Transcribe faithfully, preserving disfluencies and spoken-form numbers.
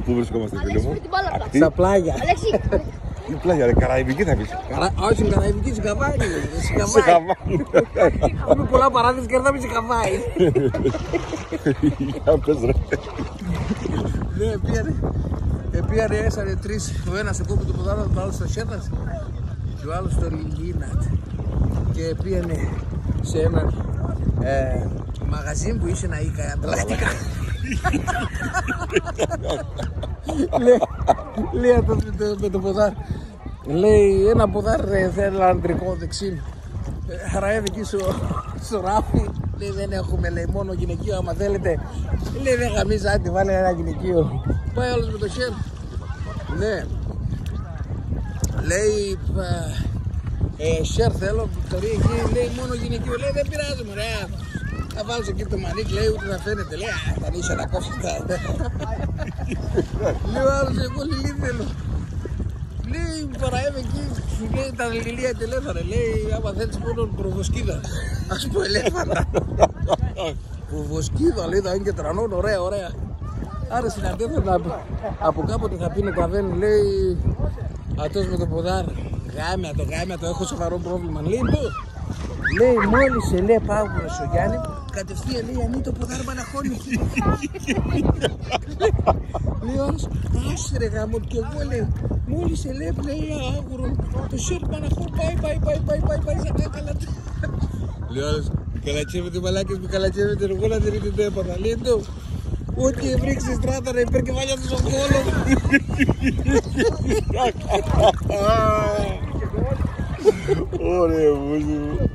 Πού βρισκόμαστε, φίλε μου; Αττή; Στα πλάγια. Αλέξη. Τι πλάγια, ρε, Καραϊβική θα πεις; Καρα-, όχι, Καραϊβική, σε Καβάνι, ρε, σε Καβάνι. Καβάνι. Έχουμε πολλά παράδεισ' και έρθαμε σε Καβάνι. Για πες, ρε. Ναι, επήγανε, επήγανε, έσανε τρεις, ο ένας εκόπεν το ποδάρ' ατουν, ο άλλος το χέρ' ατουν και ο άλλος το λι-, λι-, λι-, και επήγανε σε έναν, ε, μαγαζίν που είχεν αΐκα, ανταλλακτικά. Λέει, λέει ατός με το, με το ποδάρ'. Λέει, «Ένα ποδάρ', ρε, θέλω, έναν τρικό δεξί μ'.» Ε, αραεύει εκεί στο, στο ράφι, λέει, «Δεν έχουμε», λέει, «μόνο γυναικείο, άμα θέλετε». Λέει, «Δεν γαμίζ', άντε, βάλε ένα γυναικείο». Πάει ο άλλος με το χέρ'. Ναι. Λέει, «Ε, χέρ' θέλω, Βικτωρία, εκεί», λέει, «μόνο γυναικείο». Λέει, «Δεν πειράζει, μωρέ. Θα βάλεις εκεί το μανίκ'», λέει, «ούτε θα φαίνεται». Λέει, «Α, τα νύχια θα κόψω τα». Λέει ο άλλος, «Εγώ λιλί θέλω». Λέει, παραεύει εκεί, λέει, «Τα λιλία τι ελέφαντα», λέει, «Άμα θέλεις, μόνο προβοσκίδα. Ας πω ελέφαντα». «Προβοσκίδα», λέει, «θα είναι και τρανόν, ωραία, ωραία». Άρα συναντήθεν από, από κάποτε θα πίνω καφέν, λέει, ατός με το ποδάρ'. «Γάμια το, γάμια το, έχω σοβαρό πρόβλημα». Λέει, «Πού;» Λέει, «Μόλις ελέπ' άγουρον σο γυαλί μ', κατευθείαν», λέει, «ανοίγει το ποδάρ' μ' αναχώνει». Λέει ο άλλος, «Άσε, ρε γαμότ', κι εγώ», λέει, «μόλις ελέπ'», λέει, «άγουρον το χέρ' μ' αναχώνει, πάει, πάει, πάει, πάει, πάει, πάει, σα κάκαλα». Λέει ο άλλος, «Καλατσεύεται, μαλάκες μ', καλατσεύεται, εγώ να δεν είναι το έπαθα». Λέει, «Ντο, ό,τι ευρήκ' ση στράταν, να υπερκεφάλια του σο κώλον». Ωρε, μουσί μ'.